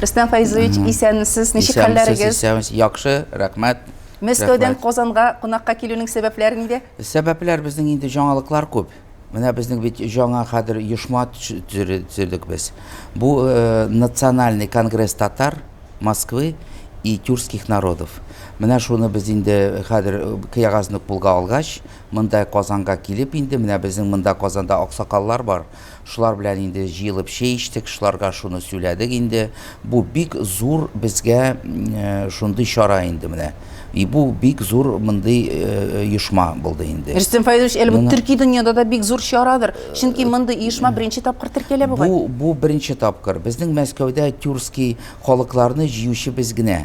Рөстәм Фәйзович, исәнмесез, ничек хәлләрегез? Исәнмесез, яхшы, рәхмәт. Мәскәүдән Казанга кунакка килүнең сәбәпләре нидә? Сәбәпләр безнең инде жаңалыклар күп. Менә безнең бит жаңа хәзер оешма төзедек без. Бу э, Национальный конгресс татар Москвы и тюркских народов. Менә шуны без инде хәзер э, кыягазны кулга алгач, монда Казанга килеп инде, менә безнең монда Казанда аксакаллар бар. Шулар белән инде җыелып чәй эчтек, шуларга шуны сөйләдек инде. Бу бик зур безгә э, шундый чара инде менә. И бу бик зур мондый э, оешма булды инде. Рөстәм Фәйзович, әле бу төрки дөньяда да бик зур чарадыр. Чөнки мондый оешма беренче тапкыр теркәлә бугай. Бу, бу беренче тапкыр. Безнең Мәскәүдә тюркский халыкларны җыючы без генә.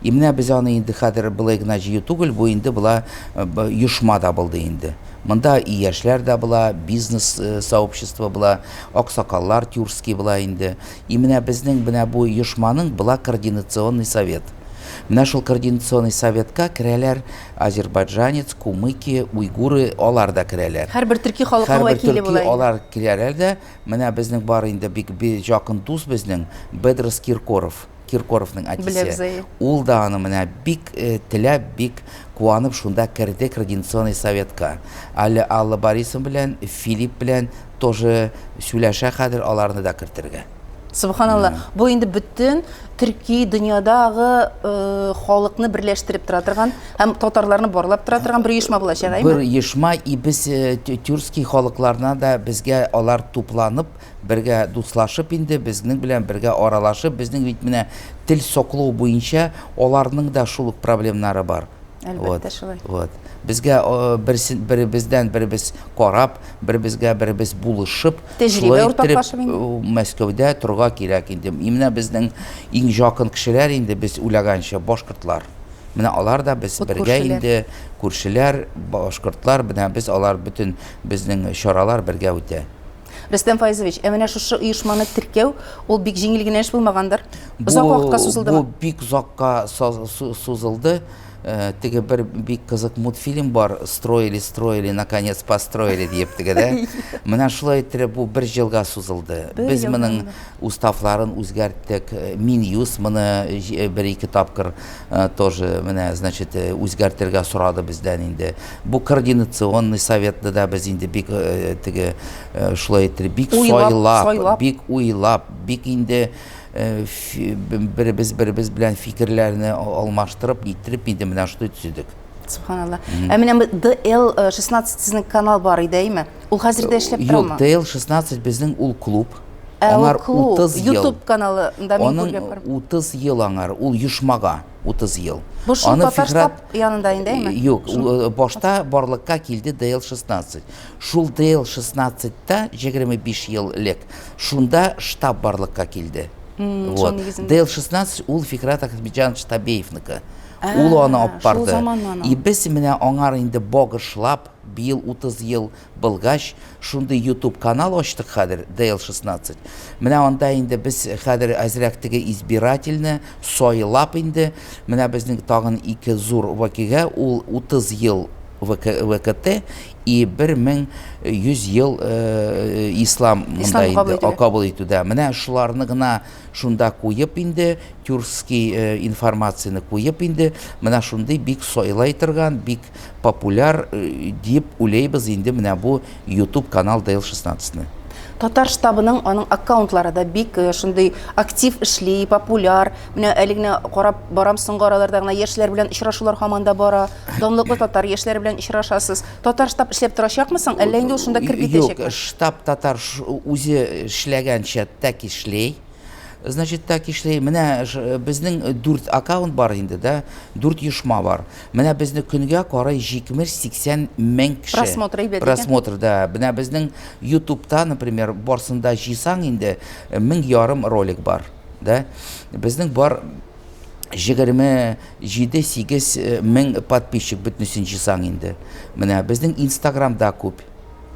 И менә без аны инде хәзер болай гына җыю түгел, бу инде була оешма да булды инде. Монда и яшьләр дә була, бизнес сообщество була, аксакаллар тюркский була инде. И менә безнең менә бу оешманың була координационный совет. Менә шул координационный советка керәләр азербайджанец, кумыки, уйгуры, алар да керәләр. Һәрбер төрки халыкның вәкиле була. Һәрбер төрки алар керәләр дә. Менә безнең бар инде бик якын дус безнең Бедрос Киркоров. Киркоровның әтисе. Ул да аны менә бик э, теләп, бик куанып шунда керде Координационный советка. Әле Алла Борисовна белән, Филипп белән тоже сөйләшә хәзер аларны да кертергә. Субханалла. Бу инде бөтен төрки дөньядагы э, халыкны берләштереп тора торган һәм татарларны барлап тора торган бер оешма булачак, әйме? Бер оешма и без э, тюркский халыкларына да безгә алар тупланып Бергә дуслашып инде, безнең белән бергә аралашып, безнең бит менә тел соклау буенча аларның да шул ук проблемнары бар. Әлбәттә шулай. Вот. Безгә берсен беребездән беребез карап, беребезгә беребез булышып, тәҗрибә уртаклашып инде. Мәскәүдә торырга кирәк инде. Именно безнең иң якын кешеләр инде без уйлаганча башкортлар. Менә алар да без бергә инде күршеләр, башкортлар, менә без алар бөтен безнең чаралар бергә үтә. Рөстәм Файзович, ә менә шушы оешманы теркәү, ул бик җиңел генә эш булмагандыр. Озак вакытка сузылдымы? Бу бик озакка сузылды. Э, теге бер бик кызык мультфильм бар, строили, строили, наконец построили диеп теге дә. Менә шулай иттереп бу бер елга сузылды. Без моның уставларын үзгәрттек. Э, Минюст моны э, бер-ике тапкыр тоже менә, значит, үзгәртергә сорады бездән инде. Бу координационный советны да без инде бик теге шулай иттереп бик сайлап, бик уйлап, бик инде беребез беребез белән фикерләрне алмаштырып, ниттереп инде менә шулай төзедек. Субханалла. Ә менә DL16 сезнең канал бар иде, әйме? Ул хәзер дә эшләп торамы? Юк, DL16 безнең ул клуб. Аңар 30 ел. YouTube каналында мин күргән. Аның 30 ел аңар, ул оешмага 30 ел. Бу шул татар штаб янында инде, әйме? Юк, башта барлыкка килде DL16. Шул DL16-та 25 ел элек шунда штаб барлыкка килде. Вот. DL16 ул Фикрат Ахметҗанович Табеевныкы. Ул аны алып барды. И без менә аңар инде багышлап, быел 30 ел Булгач, шундый YouTube канал ачтык хәзер, DL16. Менә анда инде без хәзер әзрәк теге избирательне сайлап инде, менә безнең тагын ике зур вакыйга, ул 30 ел ВКТ и 1100 ел э, ислам монда инде кабул итүдә. Менә шуларны гына шунда куеп инде, тюркский э, информацияне куеп инде, менә шундый бик сайлай торган, бик популяр э, дип уйлыйбыз инде менә бу YouTube канал DL16-ны. Татар штабының аның аккаунтлары да бик э, шундый актив эшли, популяр. Менә әле генә карап барам соңгы араларда гына яшьләр белән очрашулар һаман да бара. Данлыклы татар яшьләре белән очрашасыз. Татар штаб эшләп торачакмы соң, әллә инде ул шунда кереп китәчәкме? Юк, штаб татар үзе эшләгәнчә так эшли. Значит, так эшли. Менә безнең дүрт аккаунт бар инде, да, дүрт оешма бар. Менә безне көнгә карый 70-80 мең кеше. Просмотр әйбәт икән. Просмотр, да. Менә безнең YouTube'та, например, барсын да җыйсаң инде, 1500 ролик бар, да. Безнең бар 27-8 мең подписчик бөтенесен җыйсаң инде. Менә безнең Инстаграмда күп,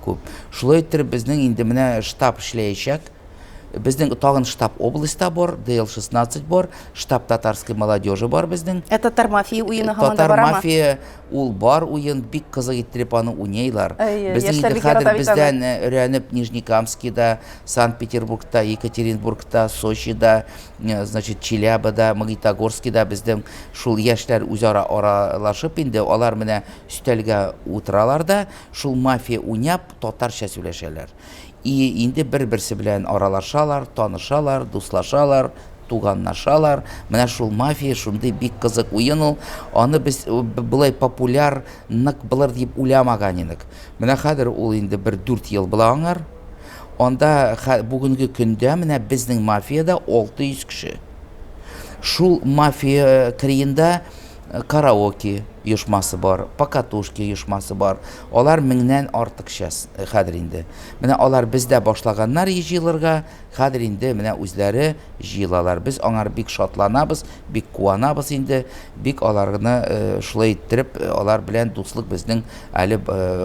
күп. Шулай иттереп безнең инде менә штаб эшләячәк. Безнең тагын штаб областьта бар, ДЛ-16 бар, штаб татарской молодежи бар безнең. Ә татар мафия уены һаман да Татар барамы? мафия ул бар уен, бик кызык иттереп аны уйныйлар. Әйе, Безнең яшьләр инде бик ярата хәзер бит аны. бездән өйрәнеп Нижнекамскида, Санкт-Петербургта, Екатеринбургта, Сочида, значит, Челябада, Магнитогорскида безнең шул яшьләр үзара аралашып инде алар менә өстәлгә утыралар да, шул мафия уйнап татарча сөйләшәләр. И инде бер-берсе белән аралашалар, танышалар, дуслашалар, туганлашалар. Менә шул мафия шундый бик кызык уен ул. Аны без болай популяр, нык булыр дип уйламаган идек. Менә хәзер ул инде бер 4 ел була аңар. Анда бүгенге көндә менә безнең мафияда 600 кеше. Шул мафия криенда караоке оешмасы бар, покатушки оешмасы бар. Алар меңнән артык сейчас хәзер инде. Менә алар бездә башлаганнар җыелырга, хәзер инде менә үзләре җыелалар. Без аңар бик шатланабыз, бик куанабыз инде, бик аларны шулай иттереп, алар белән дуслык безнең әле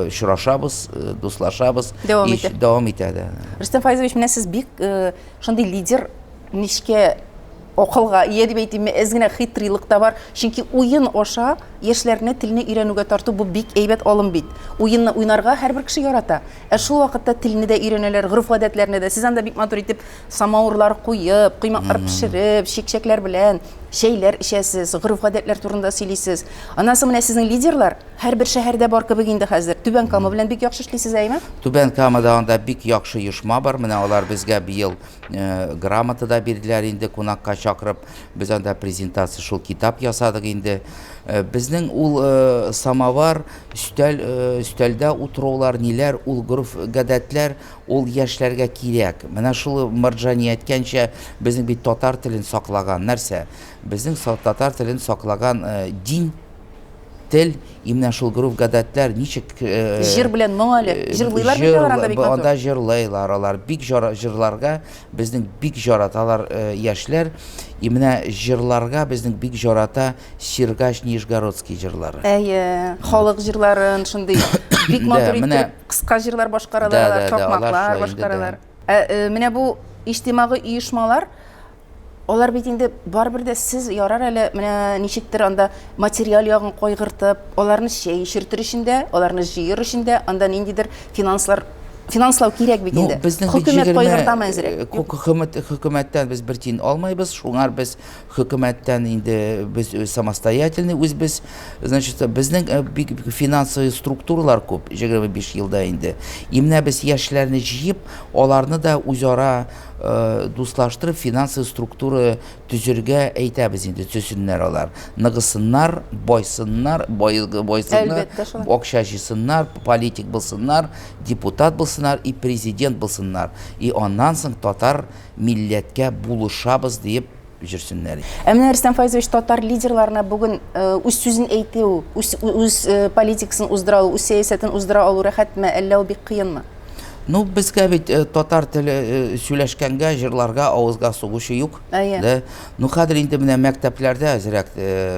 очрашабыз, дуслашабыз. Дәвам итә. Дәвам итә, да. Рөстәм Файзович, менә сез бик шундый лидер, нечкә акылга ия дип әйтимме, әз генә хитрийлык та бар. Чөнки уен аша яшьләрне телне өйрәнүгә тарту бу бик әйбәт алым бит. Уенны уйнарга һәрбер кеше ярата. Ә шул вакытта телне дә өйрәнәләр, гореф-гадәтләрне дә. Сез анда бик матур итеп самавырлар куеп, коймаклар пешереп, чәкчәкләр белән чәйләр эчәсез, гореф-гадәтләр турында сөйлисез. Аннан соң менә сезнең лидерлар һәрбер шәһәрдә бар кебек инде хәзер. Түбән Кама белән бик яхшы эшлисез, әйеме? Түбән Камада анда бик яхшы оешма бар. Менә алар безгә быел грамота да бирделәр инде кунакка чакырып. Без анда презентация шул китап ясадык инде. Безнең ул самовар, өстәл, өстәлдә утырулар, ниләр, ул гореф-гадәтләр, ул яшьләргә кирәк. Менә шул Марджани әйткәнчә, безнең бит татар телен саклаган нәрсә? Безнең татар телен саклаган дин, тел, и менә шул гореф-гадәтләр ничек Җыр белән моң әле. Җырлыйлар бит алар анда бик матур. Анда җырлыйлар алар, бик җырларга безнең бик жараталар яшьләр. И менә җырларга безнең бик жарата Сергач Нижегородский җырлары. Әйе, халык җырларын шундый бик матур итеп кыска җырлар башкаралар алар, такмаклар башкаралар. Ә менә бу иҗтимагый оешмалар, алар бит инде барыбер дә сез ярар әле менә ничектер анда материаль ягын кайгыртып, аларны чәй эчертер өчен дә, аларны җыер өчен дә анда ниндидер финанслар финанслау кирәк бит Ну, инде. безнең бит Хөкүмәт 20 кайгыртамы әзрәк? Хөкүмәт, хөкүмәттән без бер тиен алмайбыз, шуңар без хөкүмәттән инде без самостоятельный үзебез. Значит, безнең бик финансовый структуралар күп, 25 елда инде. И менә без яшьләрне җыеп, аларны да үзара дуслаштырып, финансовый структура төзергә әйтәбез инде, төзсеннәр алар. Ныгысыннар, байсыннар, байсыннар, акча җыйсыннар, политик булсыннар, депутат булсыннар и президент булсыннар. И аннан соң татар милләткә булышабыз диеп җөрсеннәр. Ә менә Рөстәм Файзович, татар лидерларына бүген үз сүзен әйтү, үз политикасын уздыра алу, үз сәясәтен уздыра алу рәхәтме, әллә ул бик кыенмы? Ну, безгә бит татар теле сөйләшкәнгә, җырларга авызга сугучы юк. Әйе. Да? Ну, хәзер инде менә мәктәпләрдә әзрәк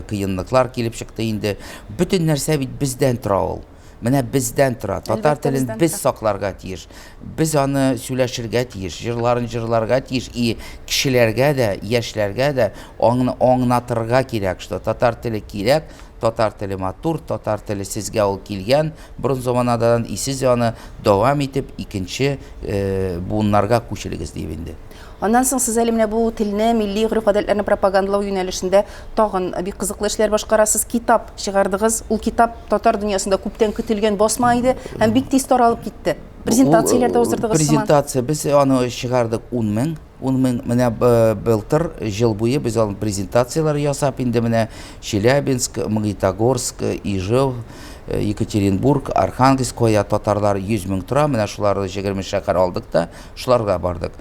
кыенлыклар килеп чыкты инде. Бөтен нәрсә бит бездән тора ул. Менә бездән тора. Татар телен без сакларга тиеш. Без аны сөйләшергә тиеш, җырларын җырларга тиеш. И кешеләргә дә, яшьләргә дә аңлатырга кирәк, что татар теле кирәк, татар теле матур, татар теле сезгә ул килгән борын заманадан, и сез аны дәвам итеп икенче буыннарга күчерегез дип инде. Аннан соң сез әле менә бу телне, милли гореф-гадәтләрне пропагандалау юнәлешендә тагын бик кызыклы эшләр башкарасыз. Китап чыгардыгыз. Ул китап татар дөньясында күптән көтелгән басма иде һәм бик тиз таралып китте. Презентацияләр дә уздырдыгыз сыман. Презентация без аны чыгардык 10 мең. 10 мең менә былтыр җыл буе без аны презентацияләр ясап инде менә Челябинск, Магнитогорск, Ижев, Екатеринбург, Архангельск кая татарлар 100 мең тора, менә шуларны 20 шәһәр алдык та, шуларга бардык.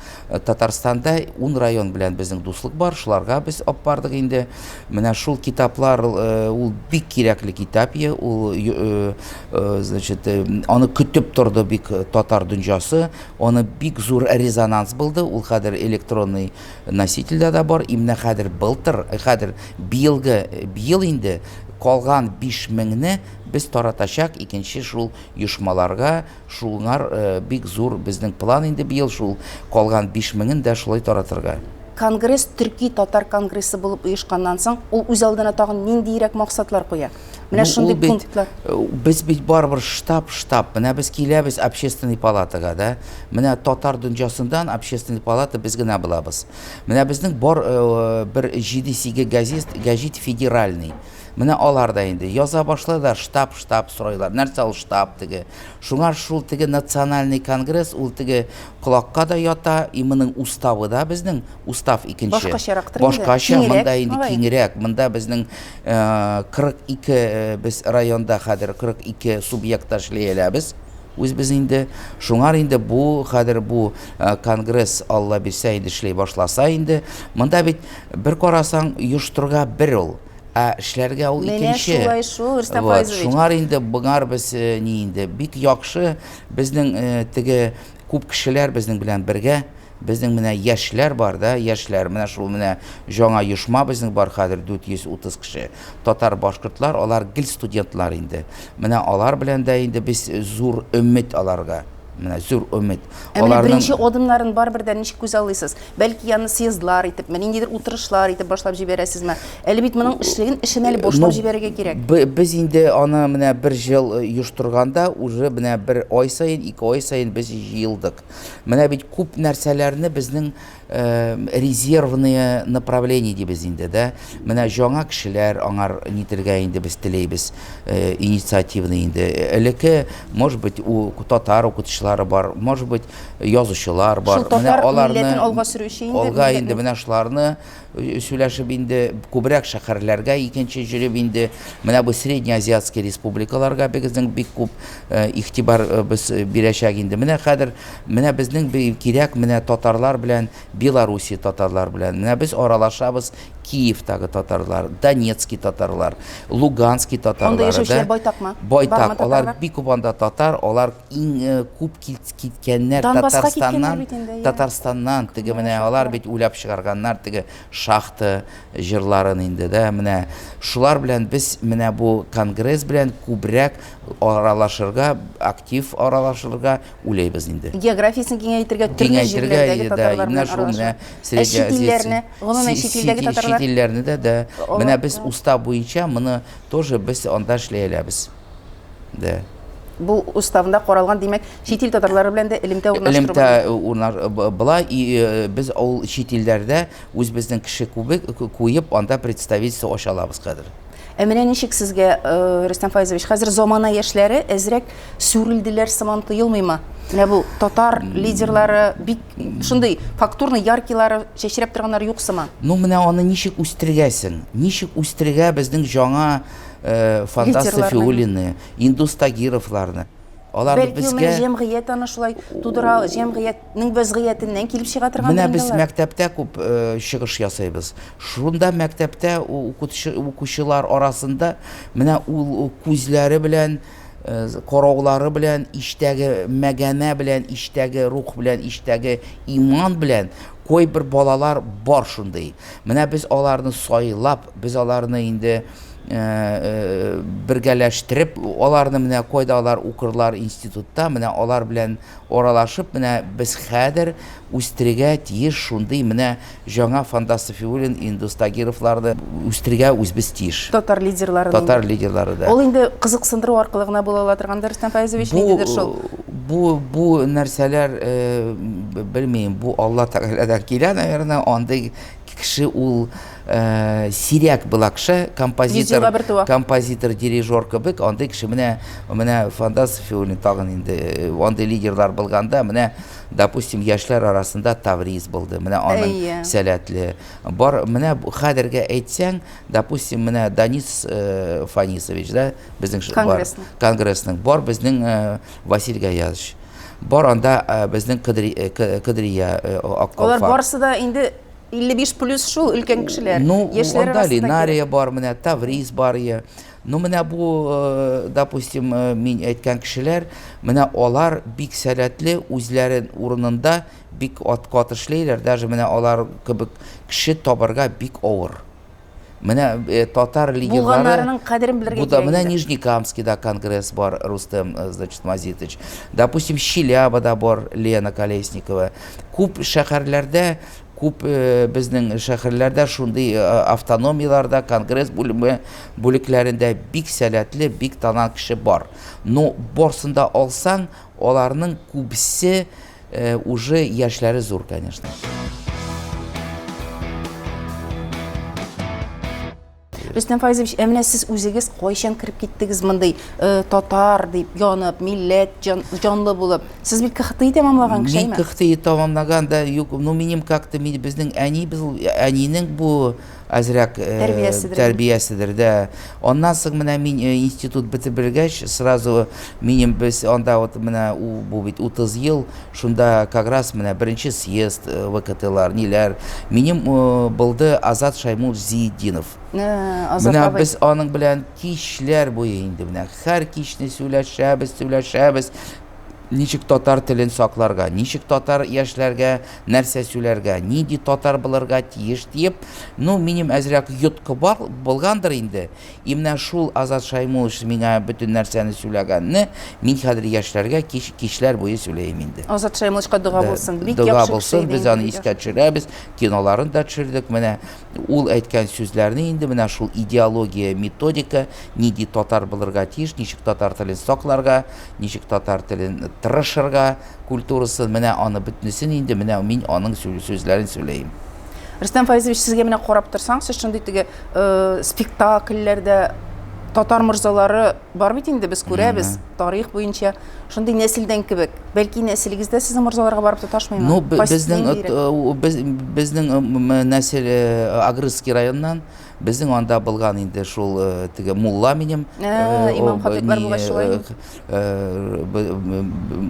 Татарстанда 10 район белән безнең дуслык бар, шуларга без алып бардык инде. Менә шул китаплар, ул бик кирәкле китап, ул, значит, аны көтеп торды бик татар дөньясы, аны бик зур резонанс булды, ул хәзер электронный носительдә дә бар. И менә хәзер былтыр, хәзер быелгы, быел инде Калган 5000 не без таратачак икенче шул оешмаларга, шуңар бик зур безнең план инде быел шул калган 5000-ен дә шулай таратырга. Конгресс Төрки татар конгрессы булып оешканнан соң, ул үз алдына тагын ниндиерәк максатлар куя? Менә Ну, ул шундый бит, пунктлар. без бит барыбер штаб, штаб. Менә без киләбез общественный палатага, да. Менә татар дөньясыннан общественный палата без генә булабыз. Менә безнең бар бер 7-8 газет, гәҗит федеральный. Менә алар да инде яза башладылар, штаб, штаб сорыйлар. Нәрсә ул штаб теге? Шуңа шул теге национальный конгресс ул теге колакка да ята, и моның уставы да безнең устав икенче. Башкачарактыр инде. Башкача, Киңрәк, монда инде алай. киңрәк. Монда безнең 42 без районда хәзер 42 субъектта эшли алабыз. Үзебез инде. Шуңар инде бу хәзер бу конгресс Алла бирсә инде эшли башласа инде. Монда бит бер карасаң оештырырга бер ул, ә эшләргә ул Менә икенче. шулай шул, Рөстәм Вот, Файзович. шуңар инде моңар без ни инде бик яхшы безнең теге күп кешеләр безнең белән бергә. Безнең менә яшьләр бар да, яшьләр, менә шул менә жаңа оешма безнең бар хәзер 430 кеше. Татар, башкортлар, алар гел студентлар инде. Менә алар белән дә инде без зур өмет аларга. Менә зур өмет. Ә менә беренче адымнарын барыбер дә ничек күзаллыйсыз? Бәлки аны съездлар итепме, ниндидер утырышлар итеп башлап җибәрәсезме? Әле бит моның эшлеген эшен әле башлап җибәрергә кирәк. Без инде аны менә бер ел оештырганда уже менә бер ай саен, ике ай саен без җыелдык. Менә бит күп нәрсәләрне безнең резервные направление дибез инде, да. Менә жаңа кешеләр аңар нитергә инде без теләйбез, инициативный инде. Элекке, может быть, у татар укытучылары бар, может быть, язучылар бар. Шул татар милләтен алга сөрүче инде. Алга инде менә шуларны сөйләшеп инде күбрәк шәһәрләргә икенче җөреп инде менә бу среднеазиатский республикаларга безнең бик күп игътибар без бирәчәк инде. Менә хәзер менә безнең кирәк менә татарлар белән Белоруссия татарлар белән. Менә без аралашабыз Киевтагы татарлар, Донецкий татарлар, Луганский татарлар. Анда яшәүчеләр байтакмы? Байтак. Алар бик күп анда татар, алар иң күп киткәннәр Татарстаннан, Татарстаннан теге менә алар бит уйлап чыгарганнар теге шахта җырларын инде дә менә шулар белән без менә бу конгресс белән күбрәк аралашырга, актив аралашырга уйлыйбыз инде. Географиясен киңәйтергә, төрле җирләрдәге татарлар белән аралашырга. Ә чит илләрне, гомумән чит илдәге татарлар? Чит илләрне дә, да. Менә без устав буенча моны тоже без анда эшли алабыз. Да. Бу уставында каралган, димәк, чит ил татарлары белән дә элемтә урнаштыру. Элемтә урнаш була, и без ул чит илләрдә үзебезнең кеше күбек куеп, анда представительство ача алабыз хәзер. Ә менә ничек сезгә, Рөстәм Файзович, хәзер замана яшьләре әзрәк сүрелделәр сыман тоелмыймы? Менә бу татар лидерлары бик шундый фактурный, яркийлары, чәчрәп торганнар юк сыман. Ну, менә аны ничек үстерергәсең? Ничек үстерергә безнең жаңа Фантаз Сафиуллинны, Индус Тагировларны. Алар Бәлки ул менә җәмгыять аны шулай тудыра, җәмгыятьнең вәзгыятеннән килеп чыга торган. Менә без мәктәптә күп чыгыш ясыйбыз. Шунда мәктәптә укучылар арасында менә ул күзләре белән, караулары белән, иштәге мәгәнә белән, иштәге рух белән, иштәге иман белән кайбер балалар бар шундый. Менә без аларны сайлап, без аларны инде бергәләштереп, аларны менә кайда алар укырлар институтта, менә алар белән аралашып, менә без хәзер үстерергә тиеш шундый менә жаңа Фандас Сафиуллин, Индус Тагировларны үстерергә үзебез тиеш. Татар лидерлары. Татар лидерлары да. Ул инде кызыксындыру аркылы гына була ала торгандыр, Рөстәм Фәизович, ниндидер шул. Бу бу нәрсәләр, белмим, бу Алла Тәгаләдән килә, наверное, андый кеше ул сирәк була кеше, композитор, композитор, дирижер кебек, андый кеше менә менә Фандас Сафиуллин тагын инде андый лидерлар булганда, менә, допустим, яшьләр арасында Тавриз булды, менә аның сәләтле. Бар, менә хәзергә әйтсәң, допустим, менә Данис Фанисович, да, безнең бар, конгрессның, бар безнең Василь Гаязович. Бар анда безнең Кадрия Аккалфак. Алар барысы да инде 55 плюс шул өлкән кешеләр. Ну, анда Линария бар, менә Тавриз бар. Ну, менә бу, допустим, мин әйткән кешеләр, менә алар бик сәләтле, үзләрен урынында бик каты эшләйләр, даже менә алар кебек кеше табарга бик авыр. Менә э, татар лидерлары Булганнарының кадерен белергә Бу да, кирәк менә инде. Нижнекамскида конгресс бар, Рустем, э, значит, Мазитович. Допустим, Челябада бар Лена Колесникова. Күп шәһәрләрдә, күп э, безнең шәһәрләрдә шундый э, автономияләрдә, конгресс бүлеме бүлекләрендә бик сәләтле, бик талант кеше бар. Но барсын да алсаң, аларның күбесе э, уже яшьләре зур, конечно. Рөстәм Файзович, ә менә сез үзегез кайчан кереп киттегез мондый э, татар дип янып, милләт җан, җанлы булып? Сез бит КХТИ тәмамлаган кеше, Мин КХТИ тәмамлаган да юк, ну минем как-то мин безнең әни без әнинең бу әзрәк э, тәрбияседер, тәрбияседер дә. Аннан соң менә мин э, институт бетергәч, сразу минем без анда вот менә бу бит 30 ел, шунда как раз менә беренче съезд э, ВКТлар, ниләр. Минем булды Азат Шаймул Зиетдинов. Азат Менә абый. без аның белән кичләр буе инде менә һәр кичне сөйләшәбез, сөйләшәбез. Ничек татар телен сакларга, ничек татар яшьләргә нәрсә сөйләргә, нинди татар булырга тиеш диеп, ну, минем әзрәк йоткы бар булгандыр инде. И менә шул Азат Шаймулович миңа бөтен нәрсәне сөйләгәнне мин хәзер яшьләргә кич, кичләр буе сөйләем инде. Азат Шаймуловичка дога булсын. Бик Дога яхшы кеше булсын, иде без инде, аны бик искә төшерәбез, киноларын да төшердек. Менә Ул әйткән сүзләрне инде менә шул идеология, методика, нинди татар булырга тиеш, ничек татар телен сакларга, ничек татар телен тырышырга, культурасын, менә аны бөтенесен инде менә мин аның сүзләрен сөйләем. Рөстәм Фаизович, сезгә менә карап торсаң, сез шундый теге э, спектакльләрдә татар морзалары бар бит инде, без күрәбез тарих буенча шундый нәселдән кебек. Бәлки нәселегез дә сезнең морзаларга барып тоташмыймы? Ну, безнең без, безнең нәсел Агрызский районнан. Безнең анда булган инде шул теге мулла минем. Имам хатиплар булгач шулай.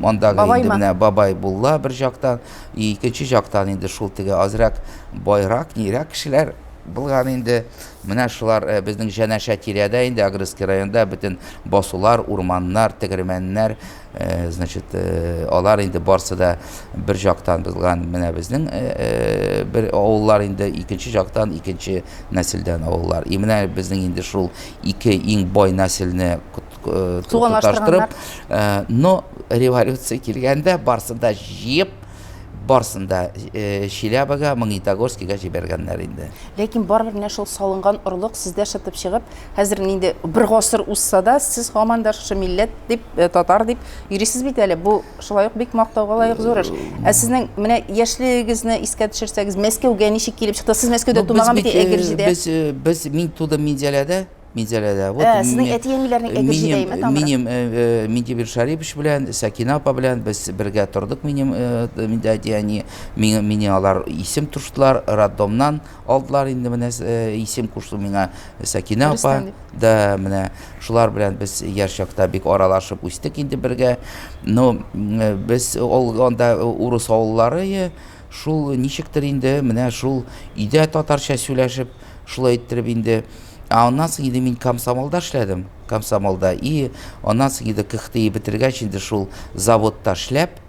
Андагы инде менә бабай булла бер жактан, икенче жактан инде шул теге азрак байрак, нирәк кешеләр булган инде. Менә шулар безнең җәнәшә тирәдә инде Агрызский районда бөтен басулар, урманнар, тегермәннәр, Э, значит, э, алар инде барсы да бер жактан булган менә безнең э, бер авыллар инде икенче жактан икенче нәселдән авыллар. И менә безнең инде шул ике иң бай нәселне тоташтырып, но революция килгәндә барсын да җыеп, барсын да Челябага, Магнитогорскига җибәргәннәр инде. Ләкин барыбер менә шул салынган орлык сездә шытып чыгып, Хәзер инде бер гасыр узса да, сез һаман да шушы милләт дип, э, татар дип йөрисез бит әле. Бу шулай ук бик мактауга лаек зур эш. Ә сезнең менә яшьлегегезне искә төшерсәгез, Мәскәүгә ничек килеп чыкты? Сез Мәскәүдә Ну, без тумаган бит бит, э, Әгерҗедә. без, э, без, мин тудым Минзәләдә, Минзәләдә. Вот, Ә, сезнең әти-әниләрнең Әгерҗедә име тамыры? Минем э, э, Минтимер Шарипович белән, Сәкинә апа белән без бергә тордык минем, э, миндә әти-әни. Мине, мине алар исем туштылар, роддомнан. Алдылар инде менә э, исем кушты миңа Сәкинә апа. Да, менә шулар белән без яшь чакта бик аралашып үстек инде бергә. Но э, без ул анда урыс авыллары шул ничектер инде менә шул өйдә татарча сөйләшеп, шулай иттереп инде. Ә аннан соң инде мин комсомолда эшләдем, комсомолда. И аннан соң инде КХТИ бетергәч инде шул заводта эшләп,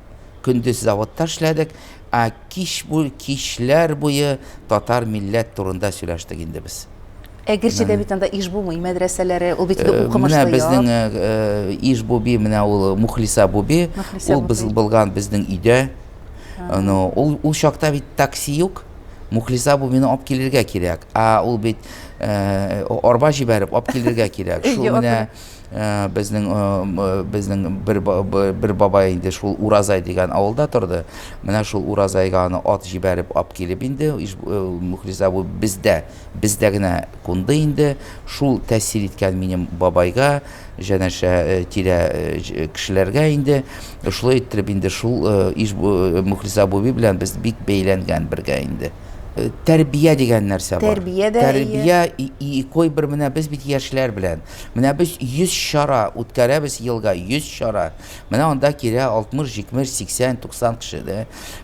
Көндез заводта эшләдек, ә кич бу кичләр буе татар милләт турында сөйләштек инде без. Әгерҗедә бит анда Иж-Бубый мәдрәсәләре, ул бит инде укымышлы Менә безнең Иж-Буби, менә ул Мухлиса Буби, ул без булган безнең өйдә. Ну, ул ул чакта бит такси юк. Мухлиса Бубины алып килергә кирәк. Ә ул бит арба җибәреп алып килергә кирәк. Шул менә Э, безнең э, безнең бер бер бабай инде шул Уразай дигән авылда торды. Менә шул Уразайга аны ат җибәреп ап килеп инде э, Мухлис абый бездә бездә генә кунды инде. Шул тәэсир иткән минем бабайга, җәнәшә тирә кешеләргә инде. Шулай иттереп инде шул Мухлис абый белән без бик бәйләнгән бергә инде. Тәрбия дигән нәрсә бар. Тәрбия дә. Тәрбия и кайбер менә без бит яшьләр белән. Менә без 100 чара үткәрәбез елга, 100 чара. Менә анда килә 60, 70, 80, 90 кеше дә.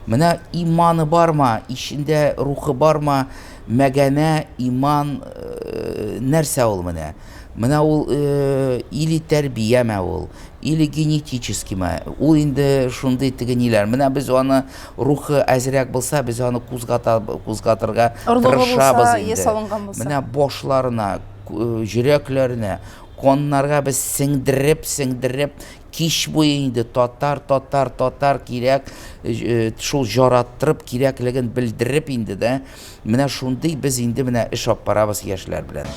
Менә иманы барма, ишендә рухы барма, мәгәнә, иман, э, нәрсә ул менә. Менә ул или тәрбияме ул, или генетическийме, ул инде шундый теге ниләр. Менә без аны рухы әзрәк булса, без аны кузгата, кузгатырга тырышабыз инде. Менә башларына, йөрәкләренә, каннарга без сеңдереп, сеңдереп, кич буе инде татар, татар, татар кирәк, шул жараттырып, кирәклеген белдереп инде дә, менә шундый без инде менә эш алып барабыз яшьләр белән.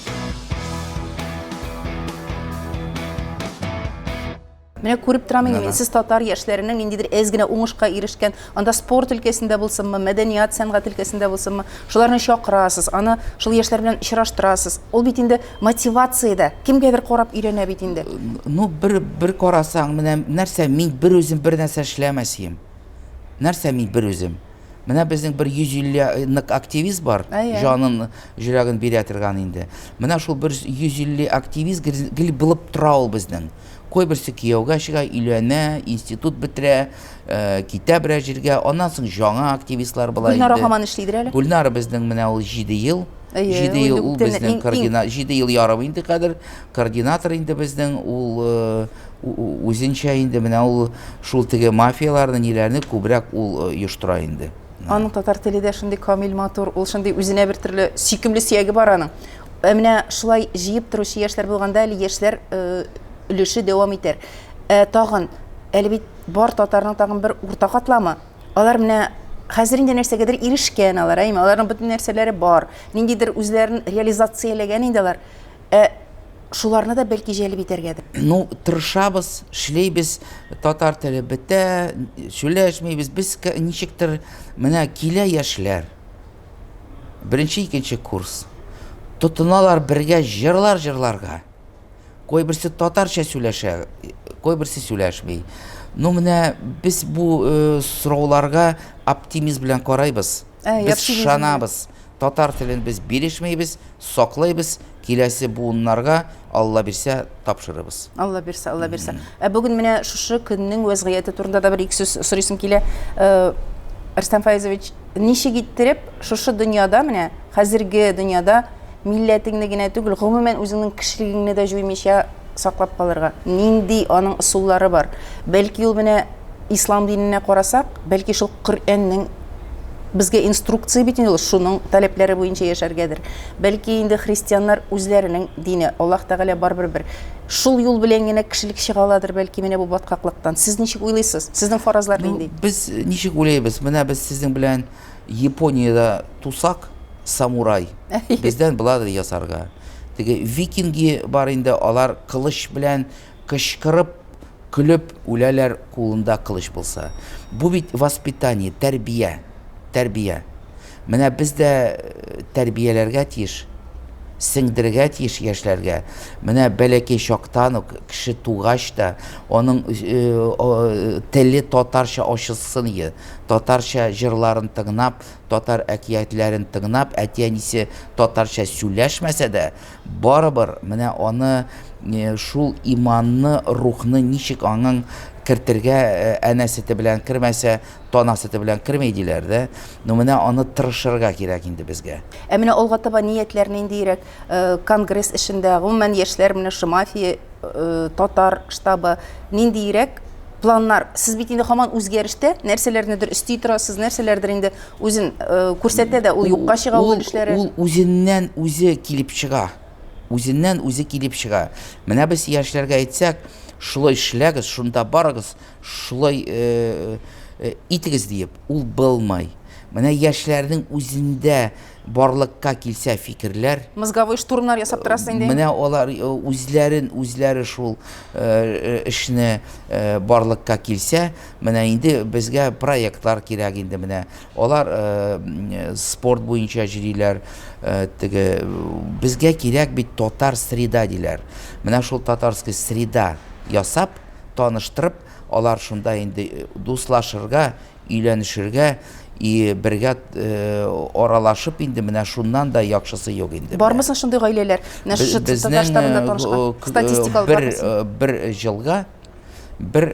Менә күреп торам инде мин, сез татар яшьләренең ниндидер әз генә уңышка ирешкән, анда спорт өлкәсендә булсынмы, мәдәният, сәнгать өлкәсендә булсынмы, шуларны чакырасыз, аны шул яшьләр белән очраштырасыз. Ул бит инде мотивация дә, кемгәдер карап өйрәнә бит инде. Ну, бер, бер карасаң, менә нәрсә, мин бер үзем бер нәрсә эшләмәс идем. Нәрсә мин бер үзем? Менә безнең бер 150 нык активист бар, җанын, җөрәген бирә торган инде. Менә шул бер 150 активист гел булып тора ул безнең. Кайберсе кияүгә чыга, өйләнә, институт бетерә, э, китә берәр җиргә. Аннан соң жаңа активистлар була инде. Гөлнара һаман эшлидер әле. Гөлнара безнең менә ул 7 ел. 7 ел ул безнең координатор, 7 ел ярым инде хәзер координатор инде безнең ул э, үзенчә инде менә ул шул теге мафияларны, ниләрне күбрәк ул э, оештыра инде. Аның татар теле дә шундый камил матур, ул шундый үзенә бер төрле сөйкемле сөяге бар аның. Ә менә шулай җыеп торучы яшьләр булганда әле яшьләр э, өлеше дәвам итәр. Ә тагын әле бит бар татарның тагын бер урта катламы. Алар менә хәзер инде нәрсәгәдер ирешкән алар, әйме? Аларның бөтен нәрсәләре бар. Ниндидер үзләрен реализацияләгән инде алар. Ә шуларны да бәлки җәлеп итәргәдер. Ну, тырышабыз, эшлибез, татар теле бетә, сөйләшмибез. Без ничектер менә килә яшьләр. Беренче, икенче курс. Тотыналар бергә җырлар җырларга. Кайберсе татарча сөйләшә, кайберсе сөйләшми. Ну, менә без бу э, сорауларга оптимизм белән карайбыз. Ә, без ышанабыз. Татар телен без бирешмибез, саклыйбыз, киләсе буыннарга, Алла бирсә, тапшырырбыз. Алла бирсә, Алла бирсә. Ә бүген менә шушы көннең вәзгыяте турында да бер ике сүз сорыйсым килә. Э, Рөстәм Фаизович, ничек иттереп шушы дөньяда менә хәзерге дөньяда милләтеңне генә түгел, гомумән үзеңнең кешелегеңне дә җуймыйча саклап калырга? Нинди аның ысуллары бар? Бәлки ул менә Ислам диненә карасак, бәлки шул Коръәннең безгә инструкция бит инде ул, шуның таләпләре буенча яшәргәдер. Бәлки инде христианнар үзләренең дине, Аллаһ Тәгалә барыбер бер. Шул юл белән генә кешелек чыга аладыр, бәлки менә бу баткаклыктан. Сез ничек уйлыйсыз? Сезнең фаразлар ну, нинди? Без ничек уйлыйбыз? Менә без сезнең белән Япониядә тусак, самурай. Бездән буладыр ясарга. Теге викинги бар инде, алар кылыч белән кычкырып Көлеп үләләр кулында кылыч булса. Бу бит воспитание, тәрбия. Тәрбия. Менә без дә тәрбияләргә тиеш, сеңдерергә тиеш яшьләргә. Менә бәләкәй чактан ук кеше тугач та аның теле татарча ачылсын иде. Татарча җырларын тыңлап, татар әкиятләрен тыңлап, әти-әнисе татарча сөйләшмәсә дә, Барыбер менә аны шул иманны, рухны ничек аңың кертергә әнә сөте белән кермәсә, тана сөте белән керми диләр дә. Ну менә аны тырышырга кирәк инде безгә. Ә менә алга таба ниятләр ниндиерәк? Конгресс эшендә, гомумән яшьләр менә шушы мафия татар штабы ниндиерәк планнар? Сез бит инде һаман үзгәрештә, нәрсәләрнедер өсти торасыз, нәрсәләрдер инде үзен э, күрсәтә дә, ул юкка чыга ул эшләре. Ул үзеннән үзе килеп чыга. Үзеннән үзе килеп чыга. Менә без яшьләргә әйтсәк, шулай эшләгез, шунда барыгыз, шулай э, э, итегез диеп, ул булмай. Менә яшьләрнең үзендә барлыкка килсә фикерләр. Мозговой штурмнар ясап торасың инде. Менә алар э, үзләрен үзләре шул э, эшне э, барлыкка килсә, менә инде безгә проектлар кирәк инде менә. Алар спорт буенча йөриләр, теге безгә кирәк бит татар среда диләр. Менә шул татарский среда ясап, таныштырып, алар шунда инде дуслашырга, өйләнешергә и бергә аралашып инде менә шуннан да яхшысы юк инде. Бармы соң шундый гаиләләр? Менә шушы татар штабында танышкан. Статистика алып бер, бер җылга бер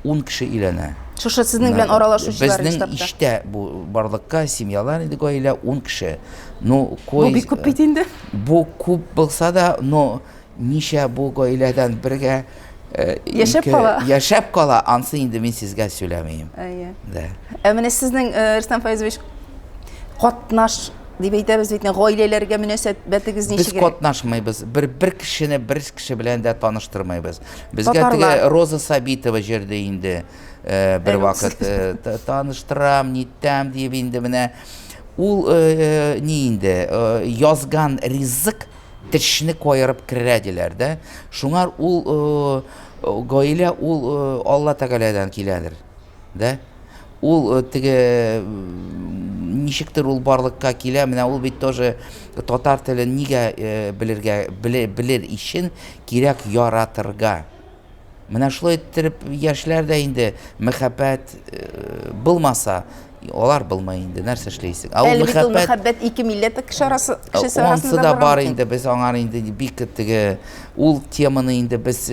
10 кеше өйләнә. Шушы сезнең белән аралашучылар Безнең иштә бу барлыкка семьялар инде гаилә 10 кеше. Ну, кой. Бу бик күп бит инде. Бу күп булса да, но ничә бу гаиләдән бергә э, яшәп кала. Яшәп кала, ансы инде мин сезгә сөйләмим. Әйе. Да. Ә менә сезнең, э, Рөстәм Фаизович, катнаш дип әйтәбез бит, гаиләләргә мөнәсәбәтегез ничек? Без катнашмыйбыз. Бер бер кешене бер кеше белән дә таныштырмыйбыз. Безгә теге Роза Сабитова җөрде инде э, бер вакыт э, таныштырам, ниттәм дип инде менә ул э, ни инде язган ризык тешне каерып керә диләр дә. Шуңар ул гаилә ул Алла Тәгаләдән киләдер. Да? Ул теге ничектер ул барлыкка килә, менә ул бит тоже татар телен нигә белергә, белер өчен кирәк яратырга. Менә шулай иттереп яшьләр дә инде мәхәббәт булмаса, алар булмай инде, нәрсә эшләйсең? Ә ул мәхәббәт мәхәббәт ике милләт кеше арасы кешесе арасында да бар инде, без аңар инде бик теге ул теманы инде без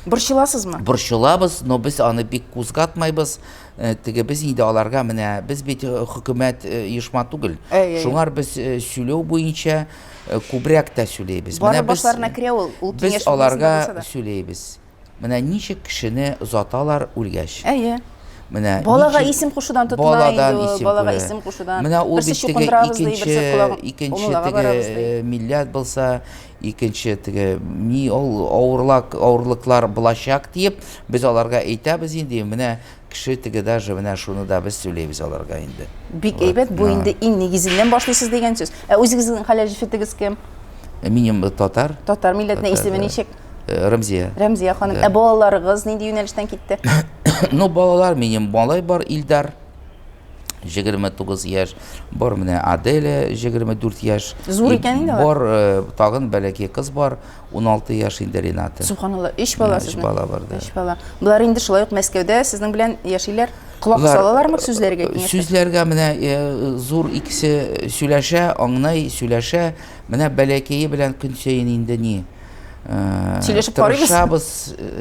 Борчыласызмы? Борчылабыз, но без аны бик кузгатмайбыз. Э, теге без инде аларга менә без бит э, хөкүмәт э, оешма түгел. Шуңар без сөйләү буенча күбрәк тә сөйләйбез. Менә без башларына керә ул, ул киңәш Без аларга сөйләйбез. Менә ничек кешене озаталар үлгәч. Әйе. Менә балага исем кушудан тотына инде ул, балага исем кушудан. Менә ул бит теге икенче, икенче теге милләт булса, икенче теге ни ул авырлак авырлыклар булачак диеп без аларга әйтәбез инде менә кеше теге даже менә шуны да без сөйләйбез аларга инде бик әйбәт бу инде иң нигезеннән башлыйсыз дигән сүз ә үзегезнең хәләл җефетегез кем э, минем татар татар милләтенә исеме ничек э, Рәмзия Рәмзия ханым ә балаларыгыз нинди юнәлештән китте ну балалар минем малай бар Илдар 29 яшь, бар менә Аделя 24 яшь. Зур икән инде алар. Бар э, тагын бәләкәй кыз бар, 16 яшь инде Рената. Субханалла, өч бала сезнең. Өч бала бар да. Өч бала. Болар инде шулай ук Мәскәүдә сезнең белән яшиләр. Колак салалармы сүзләргә киңәшләр? Сүзләргә менә э, зур икесе сөйләшә, аңлый, сөйләшә. Менә бәләкәе белән көн саен инде ни. Э, Сөйләшеп карыйбыз. Тырышабыз,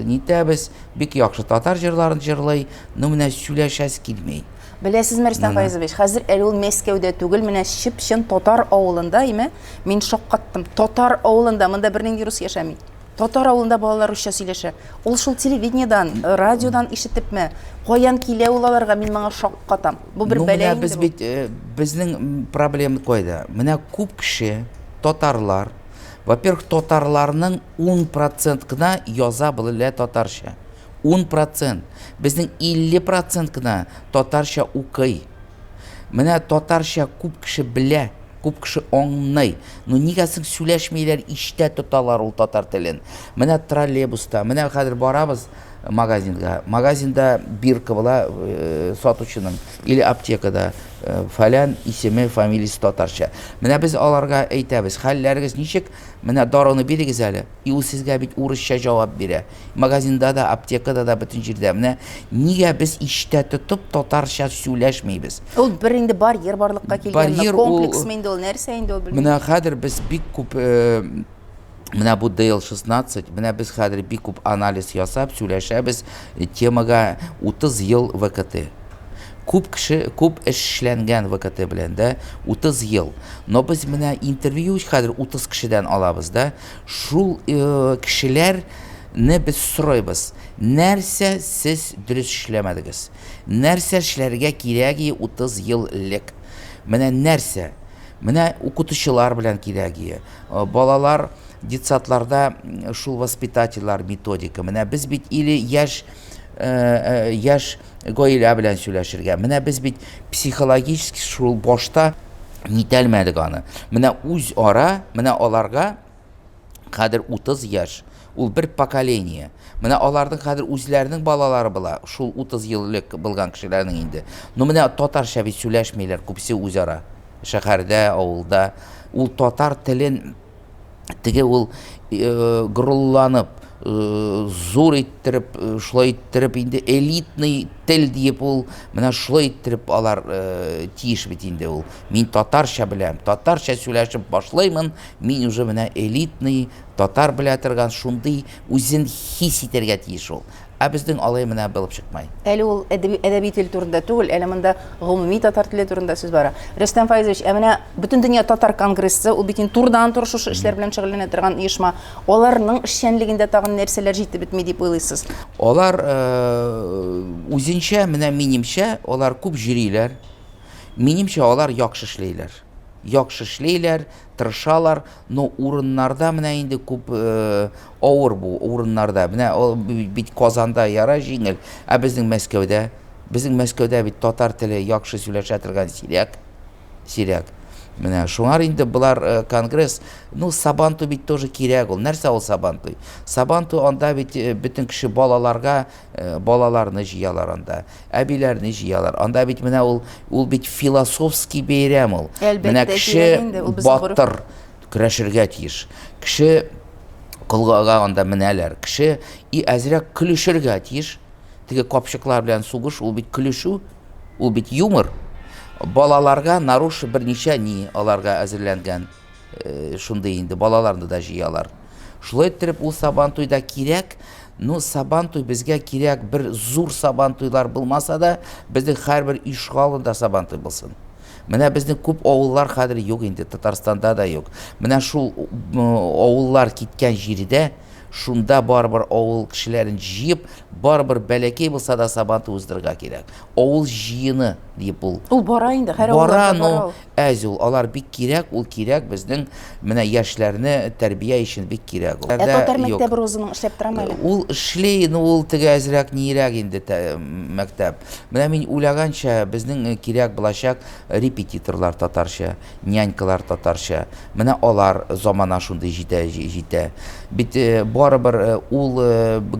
нитәбез. Бик яхшы татар җырларын җырлый, но менә сөйләшәсе килми. Беләсезме, Рөстәм Фаизович, хәзер әле ул Мәскәүдә түгел, менә чып-чын татар авылында, име? Мин шаккаттым. Татар авылында, монда бернинди рус яшәми. Татар авылында балалар русча сөйләшә. Ул шул телевидениедан, радиодан ишетепме? Каян килә ул аларга, мин моңа шаккатам. Бу бер бәла инде. Без бит э, безнең проблема кайда? Менә күп кеше, татарлар, во-первых, татарларның 10% кына яза белә татарча. 10%. Безнең 50% кына татарча укый. Менә татарча күп кеше белә, күп кеше аңлый. Но нигә соң сөйләшмиләр, иштә тоталар ул татар телен. Менә троллейбуста, менә хәзер барабыз магазинга. Магазинда бирка була э, сатучының или аптекада э, фәлән исеме, фамилиясе татарча. Менә без аларга әйтәбез, хәлләрегез ничек? Менә даруны бирегез әле. И ул сезгә бит урысча җавап бирә. Магазинда да, аптекада да, бөтен җирдә. Менә нигә без иштә тотып татарча сөйләшмибез? Ул бер инде барьер барлыкка килгәнме? Комплексмы инде ул, нәрсә инде ул белмим. Менә хәзер без бик күп э, менә бу DL16, менә без хәзер бик күп анализ ясап сөйләшәбез темага 30 ел ВКТ. Күп кеше, күп эш эшләнгән ВКТ белән дә, 30 ел. Но без менә интервью хәзер 30 кешедән алабыз да, шул э, кешеләрне без сорыйбыз. Нәрсә сез дөрес эшләмәдегез? Нәрсә эшләргә кирәк 30 ел элек? Менә нәрсә? Менә укытучылар белән кирәк. Э, балалар детсадларда шул воспитательләр методика. Менә без бит или яшь э, яшь гаилә белән сөйләшергә. Менә без бит психологически шул башта нитәлмәдек аны. Менә үз ара, менә аларга хәзер 30 яшь, ул бер поколение. Менә аларның хәзер үзләренең балалары була, шул 30 ел элек булган кешеләрнең инде. Но менә татарча бит сөйләшмиләр күбесе үзара. Шәһәрдә, авылда. Ул татар телен теге ул э, горурланып, э, зур иттереп, э, шулай иттереп инде элитный тел диеп ул менә шулай иттереп алар тиеш бит инде ул. Мин татарча беләм, татарча сөйләшеп башлыймын, мин уже менә элитный татар белә торган шундый үзен хис итәргә тиеш ул. Ә безнең алай менә булып чыкмай. Әле ул әдәби, әдәби тел турында түгел, әле монда гомуми татар теле турында сүз бара. Рөстәм Фаизович, ә менә Бөтендөнья татар конгрессы, ул бит инде турыдан-туры шушы эшләр белән шөгыльләнә торган оешма. Аларның эшчәнлегендә тагын нәрсәләр җитеп бетми дип уйлыйсыз? Алар үзенчә, менә минемчә, алар күп йөриләр. Минемчә, алар яхшы эшлиләр. Яхшы эшлиләр, тырышалар, но урыннарда менә инде күп авыр бу урыннарда. Менә бит Казанда яра җиңел, ә безнең Мәскәүдә, безнең Мәскәүдә бит татар теле яхшы сөйләшә торган сирәк, сирәк. Менә шуңар инде болар э, конгресс, ну Сабантуй бит тоже кирәк ул. Нәрсә ул Сабантуй? Сабантуй анда бит э, бөтен кеше балаларга, э, балаларны җыялар анда. Әбиләрне җыялар. Анда бит менә ул, ул бит философский бәйрәм ул. Әлбәттә, менә кеше инде, ул батыр көрәшергә тиеш. Кеше колгага анда менәләр. Кеше и әзрәк көлешергә тиеш. Теге капчыклар белән сугыш, ул бит көлешү, ул бит юмор. Балаларга наруш берничә ни аларга әзерләнгән. Э, шундый инде балаларны да җыялар. Шулай иттереп ул Сабантуй да кирәк. Ну, Сабантуй безгә кирәк, бер зур Сабантуйлар булмаса да, безнең һәрбер ишегалдында Сабантуй булсын. Менә безнең күп авыллар хәзер юк инде, Татарстанда да юк. Менә шул авыллар киткән җирдә, шунда барыбер авыл кешеләрен җыеп, барыбер бәләкәй булса да Сабантуй уздырырга кирәк. Авыл җыены диеп ул. Ул бара инде, һәр авылда бара, но Әз ул, алар бик кирәк, ул кирәк безнең менә яшьләрне тәрбия өчен бик кирәк ул. Ә татар мәктәбе Розаның эшләп торамы әле? Ул эшли, но ул теге әзрәк ниерәк инде мәктәп. Менә мин уйлаганча, безнең кирәк булачак репетиторлар татарча, нянькалар татарча. Менә алар замана шундый җитә, җитә. Бит барыбер ул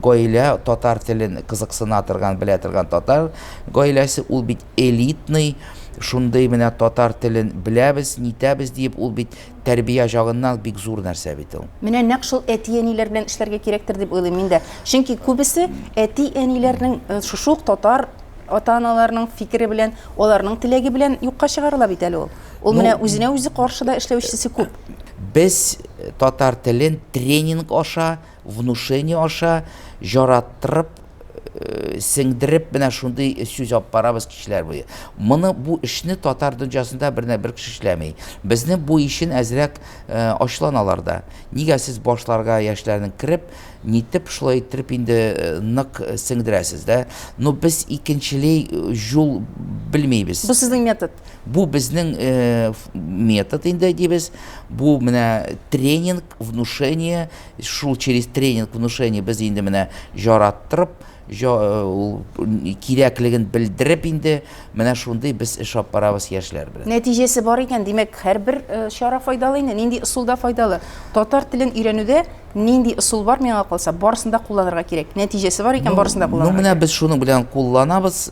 гаилә татар телен кызыксына торган, белә торган татар гаиләсе, ул бит элитный, шундый менә татар телен беләбез, нитәбез диеп, ул бит тәрбия җагыннан бик зур нәрсә бит ул. Менә нәкъ шул әти-әниләр белән эшләргә кирәктер дип уйлыйм мин дә. Чөнки күбесе әти-әниләрнең э, шушы ук татар ата-аналарының фикере белән, аларның теләге белән юкка чыгарыла бит әле ул. Ул ну, менә үзенә үзе каршы да эшләүчесе күп. Без э, татар телен тренинг аша, внушение аша жараттырып Э, сеңдереп менә шундый сүз алып барабыз кичләр буе. Моны бу эшне татар дөньясында бернә бер кеше эшләми. Безне бу ишен әзрәк э, ачуланалар да. Нигә сез башларга яшьләрнең кереп, нитеп шулай иттереп инде э, нык сеңдерәсез дә? Но без икенчелей юл белмибез. Бу сезнең метод. Бу безнең метод инде дибез. Бу менә тренинг, внушение, Шул через тренинг внушение без инде менә жараттырып, ул кирәклеген белдереп инде менә шундый без эш алып барабыз яшьләр белән. Нәтиҗәсе бар икән, димәк, һәрбер э, чара файдалы инде, нинди ысул да файдалы. Татар телен өйрәнүдә нинди ысул бар миңа калса, барысын да кулланырга кирәк. Нәтиҗәсе бар икән, барысын да кулланырга. Ну, менә без шуның белән кулланабыз.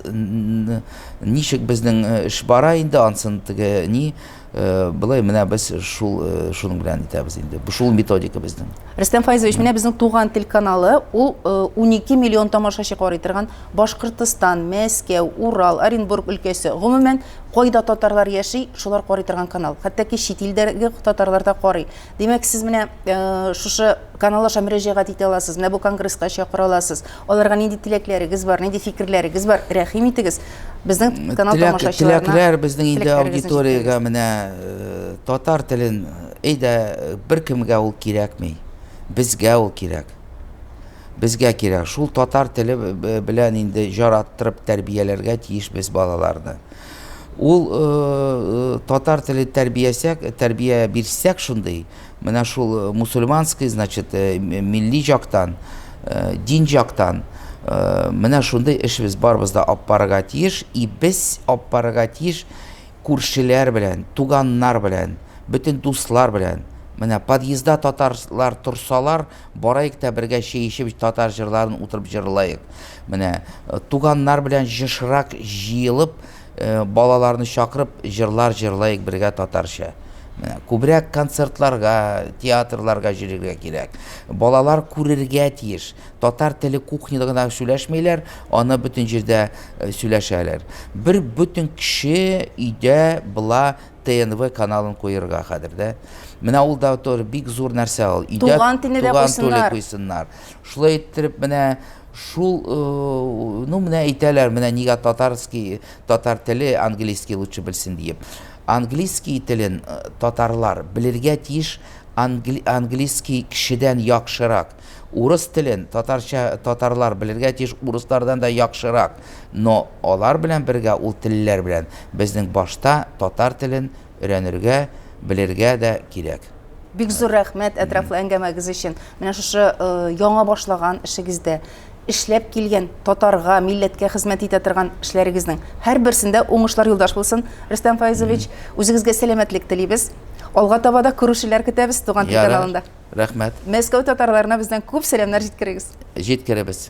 Ничек безнең э, эш бара инде, ансын теге ни Э, былай менә без шул э, шуның белән итәбез инде. Бу шул методика безнең. Рөстәм Файзович, менә безнең Туган тел каналы, ул 12 э, миллион тамашачы карый торган Башкортостан, Мәскәү, Урал, Оренбург өлкәсе, гомумән, кайда татарлар яши, шулар карый торган канал. Хәтта ки чит илдәге татарлар да карый. Димәк, сез менә шушы канал аша мөрәҗәгать итә аласыз, менә бу конгресска чакыра аласыз. Аларга нинди теләкләрегез бар, нинди фикерләрегез бар, рәхим итегез. Безнең канал тамашачыларына. Теләкләр безнең инде аудиториягә менә э, татар телен әйдә беркемгә ул кирәкми. Безгә ул кирәк. Безгә кирәк. Шул татар теле белән инде җараттырып тәрбияләргә тиеш без балаларны. Ул э, э, татар теле тәрбиясәк, тәрбия бирсәк шундый, менә шул э, мусульманский, значит, милли жактан, дин жактан, менә шундый эш без барыбыз да алып барырга тиеш, и без алып барырга тиеш күршеләр белән, туганнар белән, бөтен дуслар белән. Менә подъездда татарлар торсалар, барайык та бергә чәй эчеп татар җырларын утырып җырлаек. Менә э, туганнар белән җышрак җыелып, э, балаларны чакырып җырлар җырлаек бергә татарча. Менә күбрәк концертларга, театрларга йөрергә кирәк. Балалар күрергә тиеш. Татар теле кухняда гына сөйләшмиләр, аны бөтен җирдә э, сөйләшәләр. Бер бөтен кеше өйдә була. ТНВ каналын куерга хәзер дә. Менә ул да тоже бик зур нәрсә ул. Өйдә туган телне дә куйсыннар. куйсыннар. Шулай иттереп менә шул, э, ну менә әйтәләр, менә нигә татарский, татар теле английский лучше белсен диеп. Английский телен э, татарлар белергә тиеш англи, английский кешедән яхшырак. Урыс телен татарча татарлар белергә тиеш урыслардан да яхшырак. Но алар белән бергә ул телләр белән безнең башта татар телен өйрәнергә, белергә дә кирәк. Бик зур рәхмәт әтрафлы әңгәмәгез өчен. Менә шушы э, яңа башлаган эшегездә эшләп килгән татарга, милләткә хезмәт итә торган эшләрегезнең һәрберсендә уңышлар юлдаш булсын, Рөстәм Фаизович. Үзегезгә сәламәтлек телибез. Алга таба да күрешүләр көтәбез Туган тел каналында. Рәхмәт. Мәскәү татарларына бездән күп сәламнәр җиткерегез. Җиткерәбез.